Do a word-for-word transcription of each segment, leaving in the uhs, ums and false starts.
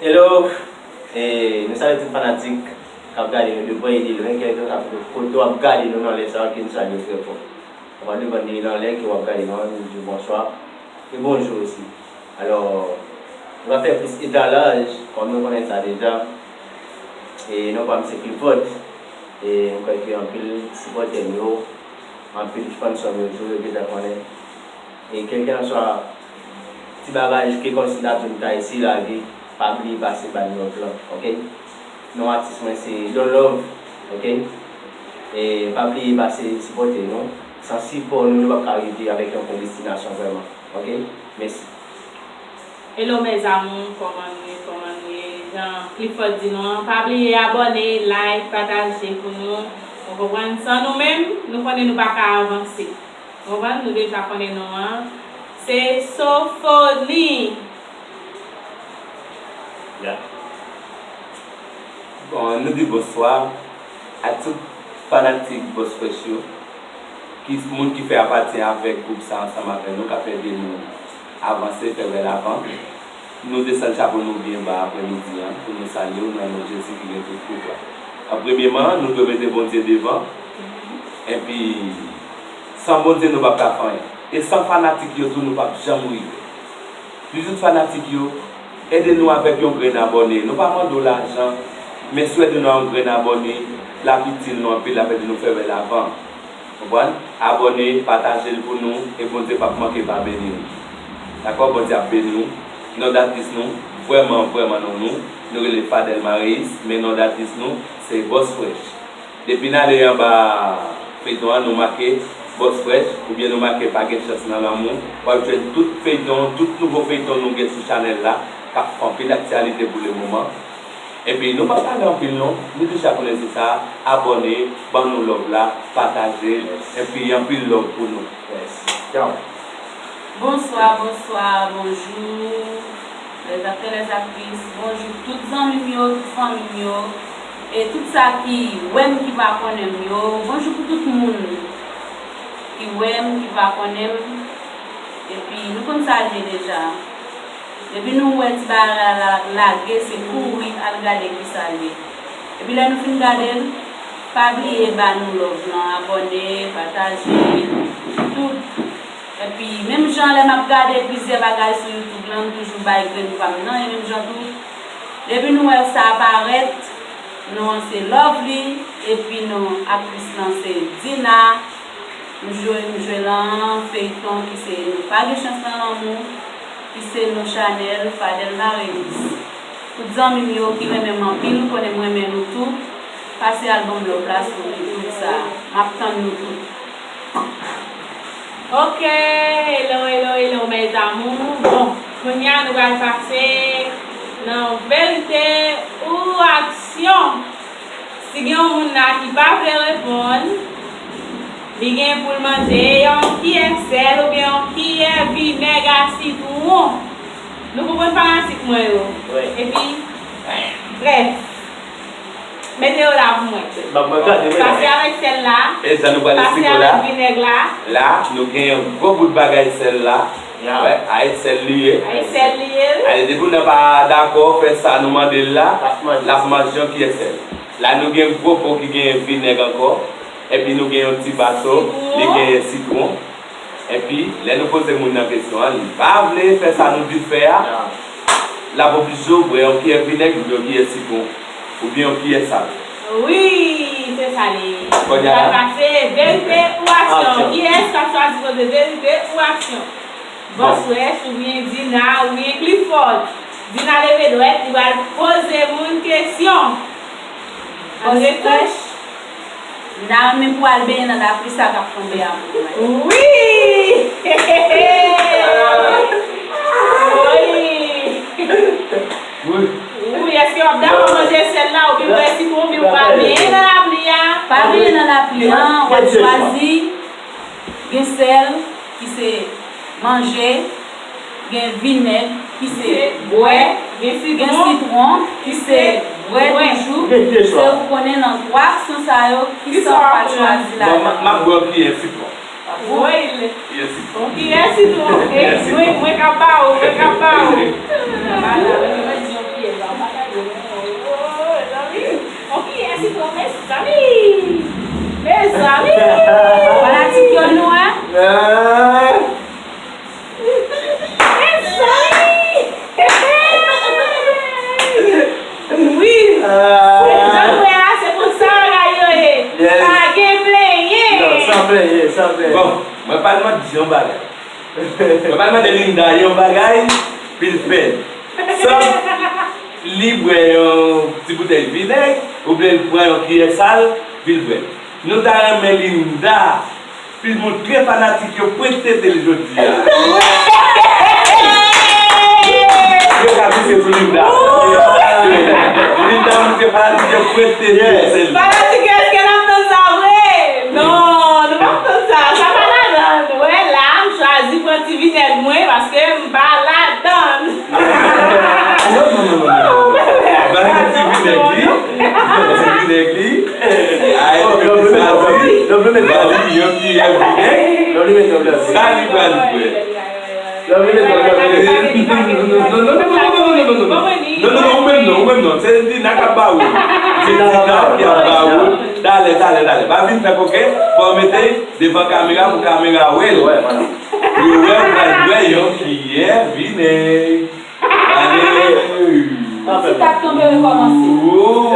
Hello, e, nou salye tout fanatik k ap gade nou de prè e de lwen, kèlkeswa kote w ap gade nou nan lè sa a, ke nou salye w trè fò. Anvan de vann li nan lè ke w ap gade nou an, nou di w bonswa e bonjou osi. Alò, nou va fè plis etalaj, kòm nou konnen sa deja. E non pa m se Clifford. E m kwè ke anpil sipòtè m yo, anpil sponsò m yo tou, yo deja konnen. E kèlkelanswa ti bagay ke kòmsi n ta di nou ta eseye lage, pa bliye pase ba n love lan, oke? Non atis mwen se Don Love, oke? E pa bliye pase sipòte nou. San sipò nou, nou p ap ka rive avèk yon bon destinasyon vrèman, oke? Mèsi. Hello mes amours, kòman nou ye, kòman nou ye? Jan Clifford di nou an, pa bliye abòne, like, pataje pou nou. Ou konprann? San nou menm, nou konnen nou pa ka avanse. Ou konprann? Nou deja konnen non an. Se Sophonie. Bon, nou di bonswa a tout fanatik Boss Fresh yo, ki moun ki fè apati avèk gwoup sa ansanm avè nou k ap ede nou avanse, fè bèl avan. Nou desann chapo nou byen ba aprèmidi an pou nou salye w nan non Jezi ki gen tout pouvwa. An premyeman, nou dwe mete Bondye devan, enpi san Bondye nou p ap ka fè anyen. E san fanatik yo tou nou p ap janm rive. Di tout fanatik yo, ede nou avèk yon grenn abòne. Nou pa mande w lajan, men si w ede nou a yon grenn abòne, l ap itil nou anpil, l ap ede nou fè bèl avan. Konprann? Abòne, pataje l pou nou, e Bondye p ap manke pa beni nou. Dakò? Bondye ap beni w. Non datis nou, vrèman, vrèman non nou, nou rele Fadel Mareis, men non datis nou, se Boss Fresh. Depi n ale anba feyton an, nou make Boss Fresh, oubyen nou make Pa gen chans nan lanmou, w ap jwenn tout feyton, tout nouvo feyton nou gen sou chanèl la, k ap fè anpil aktyalite pou le moman. Epi nou p ap pale anpil non, nou deja konnen se sa, abòne, ban nou love la, pataje, epi anpil love pou nou. Bonswa, bonswa, bonjou, lèzaktè, lèzaktris, bonjou tout zanmi m yo, tout fanmi m yo, e tout sa ki wè m ki pa konnen m yo, bonjou pou tout moun ki wè m ki pa konnen m, epi nou konn sa l ye deja. Depi nou wè ti bagay la lage, se kouri al gade kisa l ye. Epi lè nou fin gade l, pa bliye ba nou love lan, abòne, pataje, tout. Epi menm jan lè m ap gade plizyè bagay sou YouTube lan, m toujou bay grenn pa m nan, e menm jan tou, depi nou wè sa parèt, non an se Lovely, epi non aktris lan se Dina. M jwe, m jwe lan feyton ki se Nou pa gen chans nan lanmou, ki se non chanèl Fadel Marelis. Tout zanmi m yo ki renmen m anpil, konnen m renmen nou tou, pase al ban m love la sou YouTube sa. M ap tann nou tout. Ok, hello, hello, hello, mes amours. Bon, kounye a nou pral pase nan verite ou aksyon. Si gen yon moun la ki pa vle reponn, li gen pou l manje yon kiyè sèl oubyen yon kiyè vinèg a sitwon. Nou konprann fanatik mwen yo. Epi, brèf, mete yo la pou mwen. Pase avèk sèl la, pase avèk vinèg la. La, nou gen yon gwo bout bagay sèl la. Wè, a e sèl li ye. A e sèl li ye, wi. Ale, depi w nan pa dakò, fè sa nou mande l la, l ap manje yon kiyè sèl. La, nou gen gwo po ki gen vinèg ankò. Epi nou gen yon ti baso, li genyen sitwon. Epi, lè nou poze moun nan kesyon an, li pa vle fè sa nou di l fè a, l ap oblije w bwè yon kiyè vinèg oubyen yon kiyè sitwon, oubyen yon kiyè sal. Wi, se sa li ye. Kounye a la. Pral pase verite ou aksyon. Kiyès k ap chwazi poze verite ou aksyon? Boss Fresh oubyen Dina oubyen Clifford? Dina leve dwèt, li pral poze moun kesyon. Andre Fresh. M ta renmen pou al benyen nan lapli sa k ap tonbe a pou mwen. Wi! Wi! Wi, èske w ap dakò manje sèl la oubyen bwè sitwon oubyen w pral benyen nan lapli a? Pa benyen nan lapli an, w ap chwazi. Gen sèl ki se manje, gen vinèg ki se bwè, gen sitwon ki se bwè toujou. Se ou konnen nan twa aksyon sa yo, kisa w pral chwazi ladan yo? M ap bwè yon kiyè sitwon. Kiyè sitwon. Mwen k ap ba ou, mwen k ap ba ou. Yo pral mande Linda yon bagay, pou l fè. Sòf li bwè yon ti boutèy vinèg, oubyen l pran yon kiyè sal, pou l bwè. Nou ta renmen Linda pou l montre fanatik yo pwent tete l jodi a. Yo ka pise sou Linda. Linda montre fanatik yo pwent tete l. Fanatik yo, èske n ap tann sa vre? Non, nou p ap tann sa. Sa pa ladan. Wè la, m chwazi pran ti vinèg mwen paske m pa ladan. Non, non, non, non, non. Ba li ti vinèg li. Ba li ti vinèg li. Ay, yo vle mete, yo vle mete, ba li yon kiyè vinèg. Yo vle mete, yo vle mete. Sa li pral bwè. Yo vle mete, yo vle mete. Non, non, non, non, non, non, non, non, non. Non, non, non, ou menm non, ou menm non. Se Dina k ap ba ou. Se Dina k ap ba ou. Talè, talè, talè. Pa vin fè koken. Fò w mete devan kamera pou kamera wè l. Wè, vwala. Yo wè w pral bwè yon kiyè vinèg. Ale. Ti tap tonbe rekòmanse. Ou.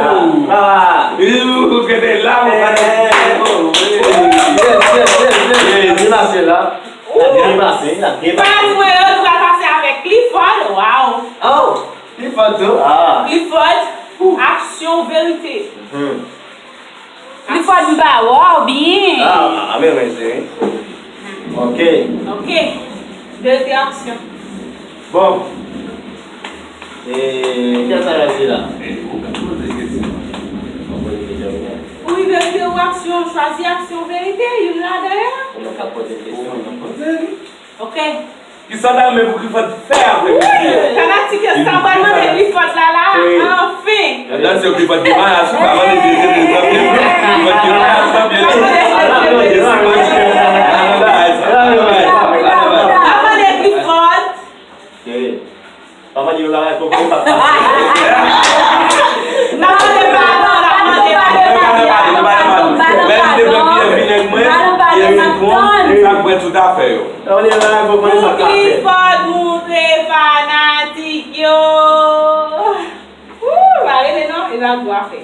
Ah. Ou, ou gade la, ou pa nan. Yes, yes, yes, yes. Byen pase la. Byen pase, byen pase. Fanatik mwen yo, nou pral pase avèk Clifford. Waw. Oh, Clifford tou. Ah. Clifford, aksyon, verite. Mhm. Li fò di m pa wè w byen. Ah, ah, men mwen, cheri. Ok. Ok. Verite, aksyon. Bon. E, kiyès sa y ap di la? Ou poze kesyon. Ou poze kesyon, wi. Wi, verite ou aksyon, chwazi aksyon, verite, youn ladan yo. Ou menm k ap poze kesyon. Ou menm k ap poze li. Ok. Kisa w ta renmen pou Clifford fè aprè midi a? Fanatik yo, sa w pral mande Clifford la la, anfen! Atansyon, Clifford gen mayas wi, pa mande vye se de zanmi. Clifford gen mayas anpil. Ala bagay sa, ala bagay sa, ala bagay sa, ala bagay sa. Pa mande Clifford. Cheri, pa mande yon bagay poko, pa pase. N ap mande padon, n ap mande padon. Lè m te pran kiyè vinèg mwen, kiyè sitwon, m t ap bwè tout afè yo. Pou Clifford montre fanatik yo. Ooh, pa rele non, e pa gwo afè.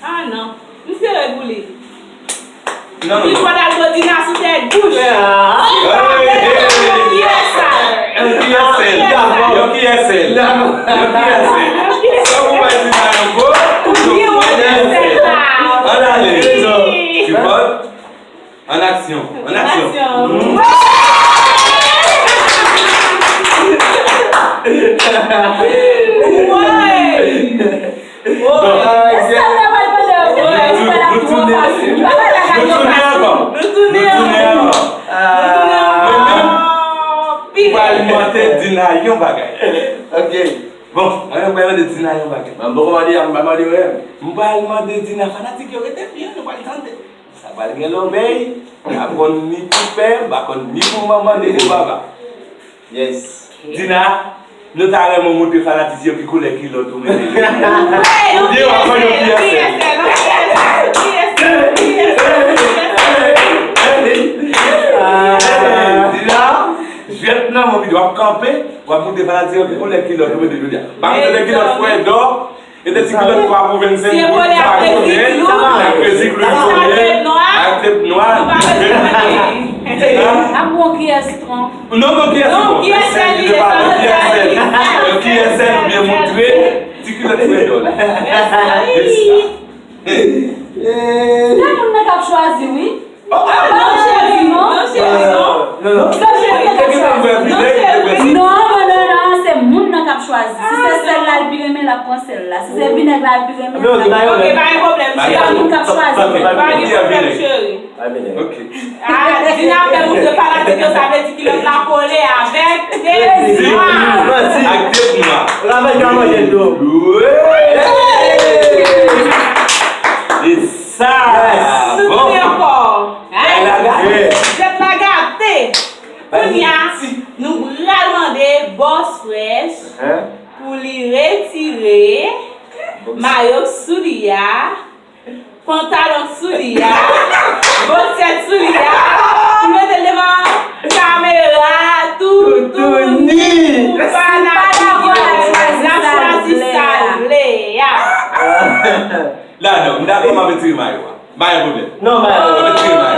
Ah non, m sere pou li. Non, non, non. Clifford al bwè Dina sou tèt bouch. Hey, hey, hey. Kiyès sa? Yon kiyè sèl. Yon kiyè sèl. Yon kiyè sèl. Sa pou bay Dina yon go? Yon kiyè sèl. Ann ale. Clifford. An aksyon, an aksyon. An aksyon. Bon, nou tounen, nou tounen ankò. Nou tounen ankò. Mwen menm, m pral mande Dina yon bagay. Ok. Bon, mwen menm, m pral mande Dina yon bagay. Mwen poko mande, mwen pral mande, mwen menm. M pral mande Dina, fanatik yo rete byen, nou pral tande. Sa pral gen lòbèy, m pa konn ni pou pè, m pa konn ni pou manman, ni pou papa. Yes. Dina, nou ta renmen w montre fanatik yo ki koulè kilòt ou mete. Oubyen w ap pran yon kiyè sèl. Dina, jwèt nan men w, w ap kanpe, w ap montre fanatik yo ki koulè kilòt ou mete jodi a. Pa mete de kilòt fwèdò, e de ti kilòt twa pou vennsenk goud, sa konnen, ak de ti kilòt konnen, ak tèt nwa. Ap bon kiyès sitwon. Non, non, kiyès sitwon. Kiyès sèl, kiyès sèl. Kiyès sèl, byen montre, ti kilòt fwèdò. Se moun nan k ap chwazi, wi. Oh, ah, non, cheri, non, cheri, non. Non, non, non. Non, non, non, non, se moun nan k ap chwazi. Si se sèl la l pi renmen, l ap pran sèl la. Si se vinèg la l pi renmen, l ap pran. Ok, pa gen pwoblèm, cheri. Se moun k ap chwazi. Pa gen pwoblèm, cheri. Ok. Ah, Dina fè moun yo fanatik yo, sa vle di kilòt la kole avèk tèt nwa. Ak tèt nwa. Travay ka manje l tou. Wi. E sa. Yes. Nou bon. Tounen ankò. Ay, la gate. Jwèt la gate. Kounye a, nou pral mande Boss Fresh pou li retire mayo sou li a, pantalon sou li a, boksèt sou li a, pou mete l devan kamera toutouni pou fanatik yo. N ap chwazi sa l vle a. La, non, m dakò, m ap retire mayo a. Pa gen pwoblèm. Non, mayo.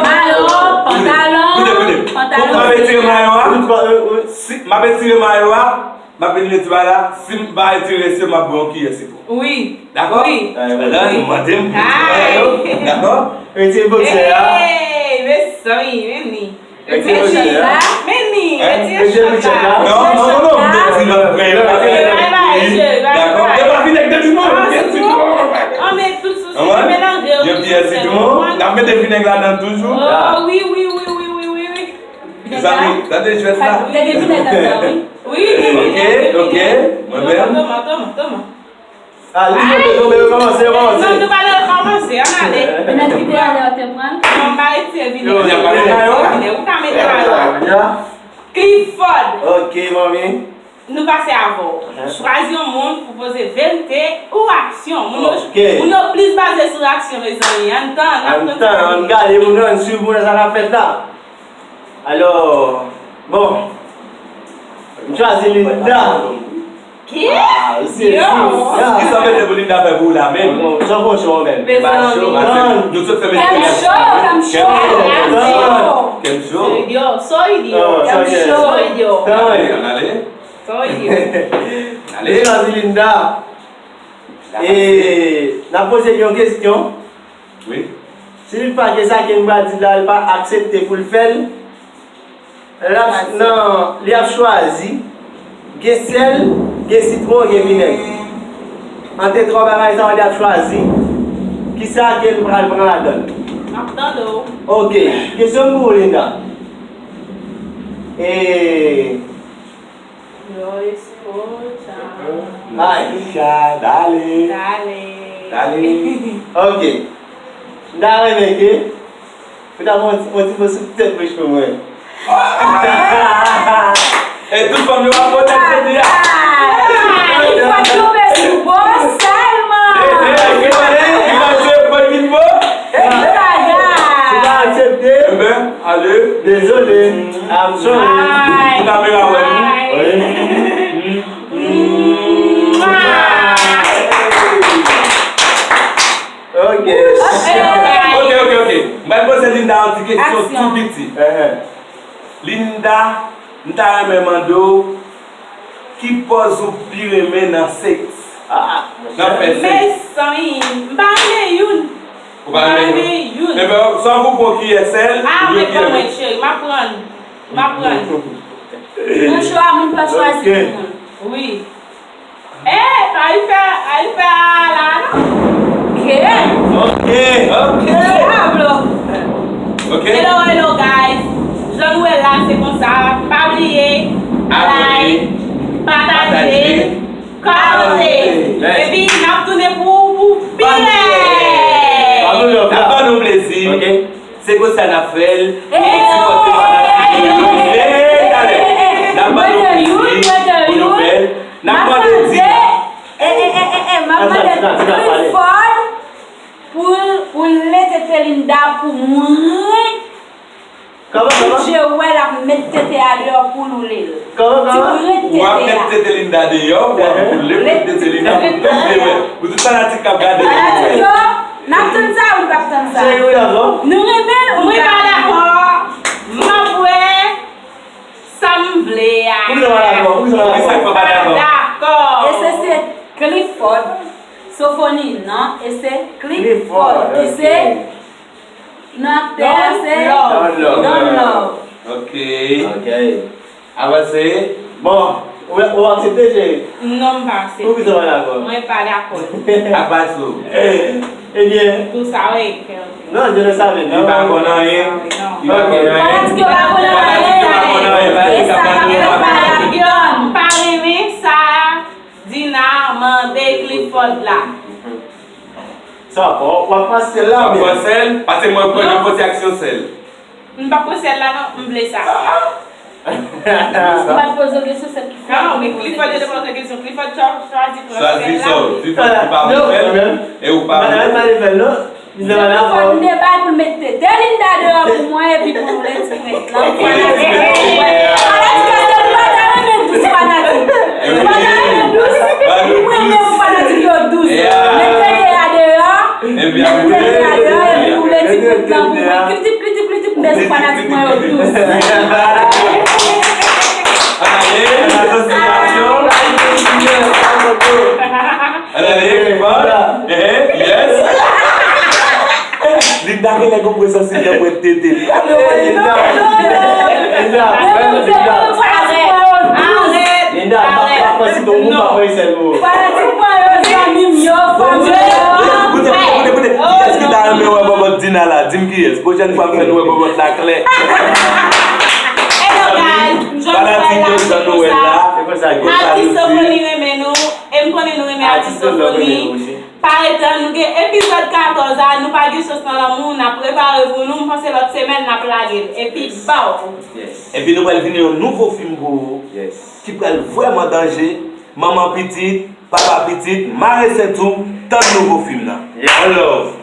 Mayo, pantalon. Koute, koute. Pantalon. M ap etire mayo a. Si, m ap etire mayo a. M ap vin retire la. Si m pa etire, se m ap bwè yon kiyè sitwon. Wi. Dakò? Wi. Alò, nou mande m pou etire mayo. Dakò? Retire boksè a. Ey, mezanmi, men ni. Retire boksè a. Men ni, retire chòt la. Non, non, non, non, m te di nan premye pati. Dakò? E pa vin ak de sitwon. An, men tout sou sitwon melanje yo. Yon kiyè sitwon. N ap mete vinèg ladan toujou. Oh, wi, wi, wi. Mezanmi, tande jwèt la. Te gen vinèg ladan, wi. Wi, wi, wi. Ok, ok. Mwen menm. Toma, toma, toma. Ah, li tonbe, tonbe, rekòmanse, rekòmanse. Non, nou pa nan rekòmanse, ann ale. Vinèg ki te ale, ou te pran l? Non, m pa retire vinèg. Yo, y a pa mete mayo a? Ou ka mete mayo a. Ya. Clifford. Ok, manmi. Nou pase avè w. Chwazi yon moun pou poze verite ou aksyon. Moun yo, moun yo plis baze sou aksyon, mezanmi. Ann tann, ann tann, ann gade moun yo, ann swiv moun yo, sa k ap fèt la. Alò, bon, m chwazi Linda. Ki? Ah, se yo. Kisa w mete pou Linda fè pou ou la menm? Sa kochon menm. Mezanmi. Nou tout fè mete kèm cho, kèm cho. Kèm cho. Kèm cho. Yo, so idiot. Kèm cho. So idiot. Ann ale, ann ale. So idiot. Ale. Chwazi Linda. E, n ap poze l yon kesyon. Wi. Si li pa gen sa ke m pral di la, li pa aksepte pou l fè l, l ap, nan, li ap chwazi gen sèl, gen sitwon, gen vinèg. Ant twa bagay sa yo, li ap chwazi kisa ke l pral pran ladan l. M ap tande w. Ok. Kesyon m pou ou, Linda. E, Yo, esi ocha. Aisha, dale. Dale. Dale. Ok. M ta renmen ke ou ta fè yon ti, yon ti mo sou tèt bouch pou mwen. E tout fanm yo ap konèt jodi a. Ah, li fò tonbe sou bò sèlman. E, e, e, e, e, e, e, e, e, Ou pa aksepte? Enben, ale. Dezole. I'm sorry. Pou kamera wè nou. Wi. Ok. Ok, ok, ok. M pral poze Linda yon ti kesyon tou piti. Linda, m ta renmen mande w, ki pòz ou pi renmen nan sèks? Ah, nan fè sèks. Mezanmi, m pa renmen youn. Ou pa renmen youn? Enben, swa ou pran kiyè sèl, oubyen kiyè lòt. Ah, men ban mwen, cheri, m ap pran. M ap pran. Nan cho a, moun pa chwazi pou moun. Wi. Eh, pa al fè, al fè a la, non? Ok. Ok. Ok. Diablo. Ok. Hello, hello, guys. Jan nou wè la, se konsa. Pa bliye, like, pataje, kòmante. Epi, n ap tounen pou, pou pi lè. N ap ban nou plezi. Ok. Se konsa n ap fè l. N ap sipòte fanatik nou. Talè. N ap ban nou plezi pou nou fè l. N ap mande Dina. M ap mande Clifford pou, pou l lete Linda pou mwen. Kòman, kòman? Ti je wè l ap met tete a deyò pou nou lè l. Kòman, kòman? Ti rent tete a. W ap met tete Linda deyò, w ap boule pou tete Linda pou tout je wè. Pou tout fanatik k ap gade. Fanatik yo, n ap tann sa, wi, n ap tann sa. Cheri, wi, dakò. Nou renmen l, wi, pa dakò. M ap wè sa m vle a. Poukisa w pa dakò? Poukisa w pa dakò? Pa dakò. E se, se Clifford Sophonie, non? E se Clifford, ki se non aktè a, se Don Love. Don Love. Ok. Ok. Avanse. Bon, ou, ou aksepte, cheri? Non, m pa aksepte. Poukisa w pa dakò? Mwen pa dakò. Ak Baso. Ebyen. Pou sa, wi. Non, je ne savais pas. Li pa konn anyen. Li pa konn anyen. Fanatik yo pa konn anyen. Fanatik yo pa konn anyen. E sa k ap fè fanatik yo. M pa renmen sa. Dina mande Clifford la. Sa w ap pran sèl la, w ap pran sèl? Pase mwen pran nenpòt aksyon sèl. M pa pran sèl la non, m vle sa. M pa t poze w kesyon sèl ki fè. Non, men Clifford yo te poze kesyon. Clifford chwa-, chwazi pran sèl la. Chwazi sa w, Clifford ou pa vle fè l, e ou pa vle. Li fò n debay pou l met tete Linda deyò pou mwen epi pou l retire rent lan. Fanatik yo, nou pa ta renmen dous fanatik. Nou pa ta renmen dous. Mwen menm fanatik yo dous. Met tete a deyò. Met tete a deyò epi pou l retire rent lan pou mwen. Klitip, klitip, klitip, m bezwen fanatik mwen yo dous. Ann ale, Linda. Ehe, yes. Linda genlè gon prezans, Linda pwent tete. Linda, Linda, Linda, Linda, pa panse ton moun pa pran sèl mo. Fanatik mwen yo, zanmi m yo, fanmi m yo. Koute, koute, koute, koute. Kiyès ki ta renmen wè bòbòt Dina la? Di m kiyès. Pwochèn fwa m fè nou wè bòbòt la klè. Hello guys, jan nou wè la, atis Sofoni renmen nou, e m konnen nou renmen atis Sofoni. Pa ret tann, nou gen epizòd katòz la, nou pa gen chans nan lanmou, n ap prepare pou nou, m panse lòt semèn n ap lage l. Epi, baw! Epi nou pral vini yon nouvo fim pou ou, ki pral vrèman danje, manman pitit, papa pitit, mare sent ou, tann nouvo fim nan. One love.